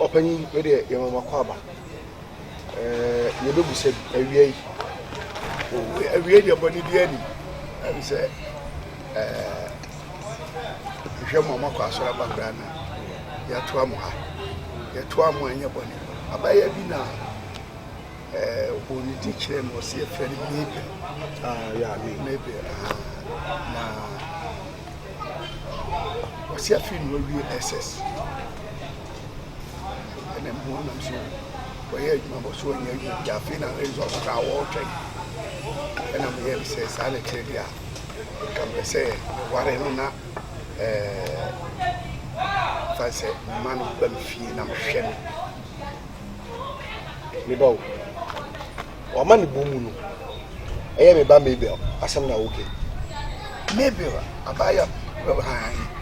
Ɔpanyin, wei deɛ yɛma mo akwaaba. Ɛɛ yɛbɛbusa bi awia yi. Awia deɛ bɔne bi ani. Ɛne sɛ ɛɛ hwɛ mo a moakɔ asɔre aba koraa na yɛatoa mo ha. Yɛtoa mo a ɛnyɛ bɔne. Abaayewa bi na ɛɛ ɔbɔɔ ne din kyerɛɛ me ɔsɛ yɛfrɛ no Mabel. Ah, yeah, me. Mabel. Ah, na ɔsɛ afei na wawie SS. Ɛna mu nam so wɔyɛ adwuma bɔ so wɔnyɛ adwuma bi afei na results koraa wɔretwɛn. Ɛna meyɛ no sɛ saa na ɛkyerɛ deɛ a nka mpɛ sɛ meware no na ɛɛ fa sɛ mma no ba me fie na mehwɛ no. Me ba o, wama ne bɔ mu no, ɛyɛ me ba Mabel asɛm na woke. Mabel abaayewa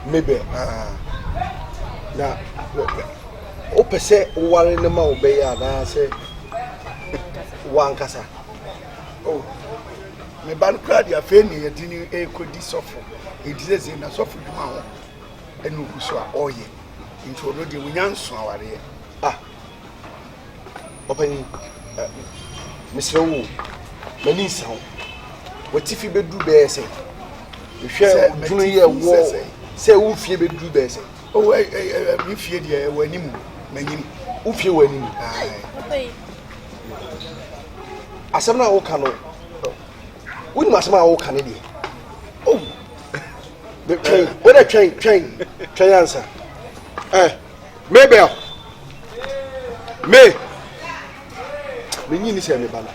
Mabel na wopɛ sɛ woware no ma wo bɛyɛ anaasɛ wankasa? Oh, me ba no koraa deɛ afei ne yɛde no ɛrekɔdi sɔfo ɛnti sɛ sɛ na sɔfo dwuma ho ɛna ɔgu so a ɔreyɛ nti ɔno deɛ ɔnya nso awareɛ. Ah, ɔpanyin, mesrɛ wo, m'ani nsa wo. W'atifi bɛduru bɛyɛ sɛ mehwɛ dwunu yɛ wɔ sɛ wo fie bɛduru bɛyɛ sɛ. Oh, me fie deɛ ɛwɔ anim, m'anim. Wo fie wɔ anim? Asɛm no a woka no, wonim asɛm a woka no deɛ? Oh, twɛn, wode twɛn, twɛn, twɛn ansa. Eh, Mabel, May, menyi ni sɛ me ba no.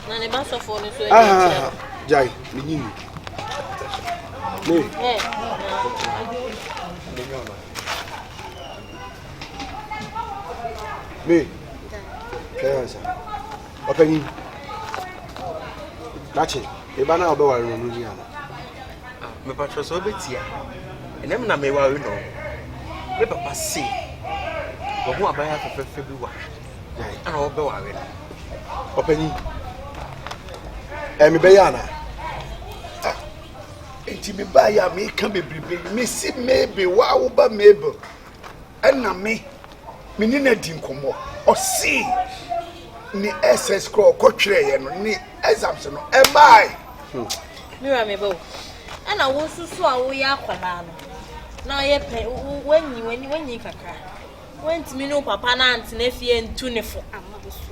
Na ne ba sɔfoɔ no so ɛdi akyerɛ no. Gyae, menyi ni. May. May, twɛn ansa. Ɔpanyin, dakye, me ba no a wobɛware no no ni ana? Mepatwɛ sɛ wobɛtia. Ɛnɛ me na meware no. Me papa se, wahu abaayewa fɛfɛɛfɛ bi wɔ ha, ɛna ɔbɛware no. Ɔpanyin, ɛɛ mebɛyɛ ana? Ah, enti mebaeɛ a meka bebrebe yi, mesi Mabel, wa wo ba Mabel, ɛna me, me ne no adi nkɔmmɔ. Ɔse ne SS korɔ ɔkɔtwerɛeɛ no, ne exams no, ɛmaae. Hmm. Mira me ba o, ɛna wo nso so a woyɛ akwadaa no, na ɔyɛ pɛ, wanyi, wanyi, wanyi kakra. Wantumi ne wo papa no antena fie ntu ne fo.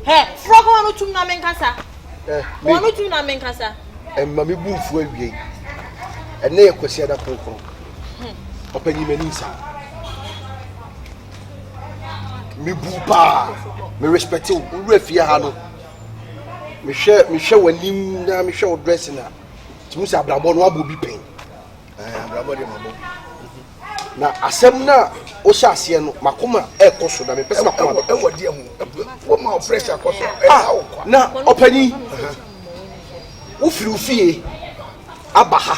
Hɛ, frɔ kɔ wɔn tum na menkasa. Eh, wɔn tum na menkasa. Ɛmma me bu mfu awie yi. Ɛnɛ yɛ Kwasiada kronkron. Ɔpanyin m'ani nsa. Mebu paa. Me respect wo. Wowura fie ha no. Mehwɛ mehwɛ w'anim na mehwɛ wo dressing a. Tumi sɛ abrabɔ no wabɔ bi pɛn. Abrabɔ deɛ mabɔ bi. Na asɛm no a wohyɛ aseɛ no makoma ɛkɔ so na mepɛ sɛ makoma bɛkɔ ɛwɔ deɛ ho woma wo pressure kɔ so ɛha wo kwa. Na ɔpanyin wofiri wo fie aba ha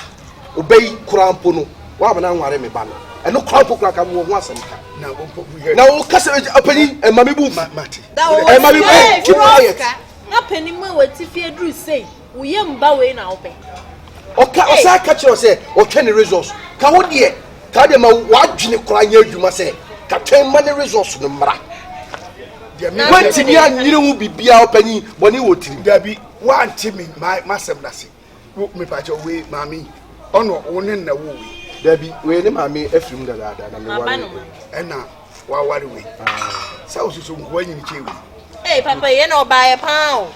ɔbɛ yi koraa mpo no woama no anware me ba no ɛno koraa mpo koraa ka mewɔ ho asɛm ka na wo kasa ɔpanyin ɛma me bu ɛma me bu keep quiet. Na panin mu a watifi aduru sei wo yam ba wei na wopɛ. Ɔka ɔsan ka kyerɛ sɛ ɔtwɛn ne results ka wo deɛ ka deɛ ma w'adwene koraa nyɛ adwuma sɛ ka twɛn ma ne results no mmra. Wantumi anyere ho biribiara ɔpanyin bɔne wɔ tirim. Dabi wante me m'asɛm no ase mepakyɛ wei maame ɔno wo ne na wo wei. Dabi wei ne maame afiri mu dadaada na meware wei. Ɛna waware wei sɛ wososo nkoa nyini kyɛ wei. Ee papa yi ɛna ɔbaayɛ paa o.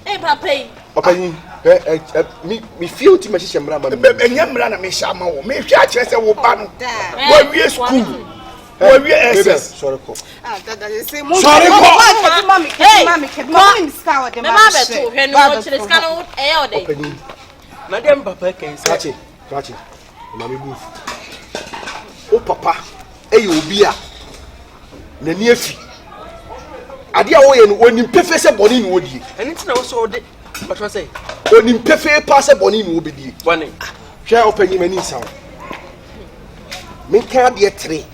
Ee papa yi. Ɔpanyin ɛ ɛ ɛ mi mi fie o ti ma hyehyɛ mmara ma mi. Ɛnyɛ mmara na mehyɛ ama wo mehwɛ akyerɛ sɛ wo ba no wawie sukuu wawie SS. Sɔre kɔ. Sɔre kɔ. Mɛma abɛto hwɛ no ɔkyerɛ sika no ɛyɛ ɔdɛ. Ɔpanyin. Na deɛ papa kɛn sɛ. Krakye krakye maame bu nfu. Wo papa ɛyɛ obi a. N'ani afi. Adeɛ a ɔyɛ no, ɔnim pefee sɛ bɔne na ɔdie. Ɛno nti na wo sɛ ɔde ɔtɔ sɛ. Ɔnim pefee paa sɛ bɔne na ɔbɛdie. Bɔne. Hwɛ ɔpanyin m'ani nsa wo. Menka adeɛ tere.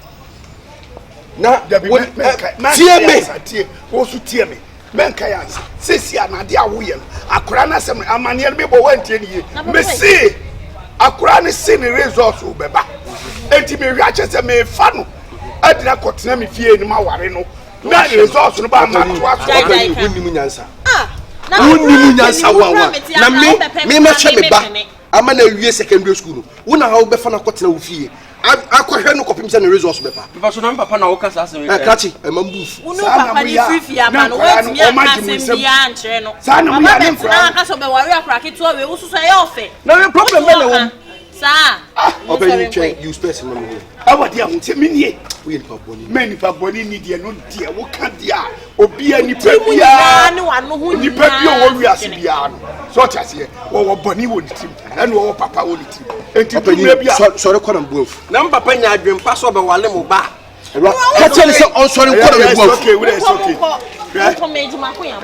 Na Dabi, wo mɛnka tie me. Tie, wo so tie me. Mɛnka yɛ ansa. Sisi a na adeɛ a woyɛ no, akora no asɛm no, amanneɛ no mebɔ woantie ne yie. Mese akora no se ne results bɛba. Enti mehwɛ akyɛ sɛ mefa no adina kɔtena me fie no maware no. Na results no ba ma to aso. Ɔpanyin wonim nyansa. Wonim nyansa wa wa. Na me me mɛhwɛ me ba ama na awie secondary school no. Wo na wo bɛfa no akɔtena wo fie. Akɔhwɛ no kɔpem sɛ ne results bɛba. Mfa so na me papa na woka saa asɛm yi. Eh, krakye, ɛma mbu fu. Wo ne papa ne firi fie aba no, woantumi anka asɛm biara nkyerɛ no. Saa na mo yɛ ne nkora. Ɔba bɛtena aka sɛ ɔbɛware akora ketewa wei, wo soso ɛyɛ ɔfɛ. Na me problem bɛ na wɔm. Saa. Ɔbɛnyin twɛn, use pɛs ma me ho. Ɛwɔ deɛ ho sɛ menie. Woyɛ nipa bɔne. Mɛ nipa bɔne ni deɛ no deɛ woka deɛ a obia nipa biara nipa bi a ɔwɔ wiase biara no sɛ ɔte aseɛ wɔwɔ bɔne wɔ ne tirim ɛna wɔwɔ papa wɔ ne tirim enti dumire bi a sɔre kɔ na mbu afu. Na papa nya adwene pa sɛ ɔbɛwale mo ba. Ka kyerɛ ne sɛ ɔnsɔre nkɔ na mbu afu.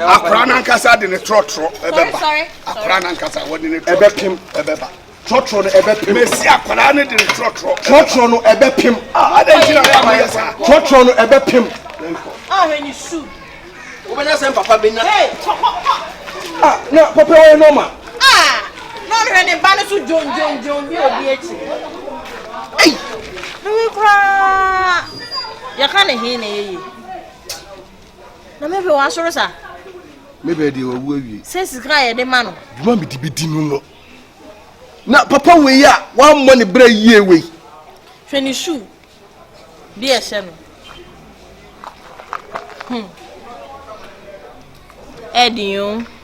Akora nankasa de ne trɔtrɔ ɛbɛba akora nankasa wɔde ne trɔtrɔ ɛbɛba. Trɔtrɔ no ɛbɛpem. Mesi akwadaa no de ne trɔtrɔ. Trɔtrɔ no ɛbɛpem. Ah, adɛn nti na yɛ ama yɛ saa? Trɔtrɔ no ɛbɛpem. Ah, hwɛ ne su. Wobɛnya sɛ papa bɛnya. Hey, kɔ kɔ kɔ. Ah, na papa wɔyɛ nɔɔma. Ah, na ɔhwɛ ne ba no so dwondwondwon bi obi akyi. Ei! Ne wi koraa. Yɛka ne he na ɛyɛ yie. Na mebe wasoro sa. Mebe deɛ wawu awie. Sɛ sika a yɛde ma no. Dwuma mede bɛdi no no. Na papa wei a wammɔ ne berɛ yie wei. Hwɛ ne shoe bi a ɛhyɛ no. Hmm. Ɛden o.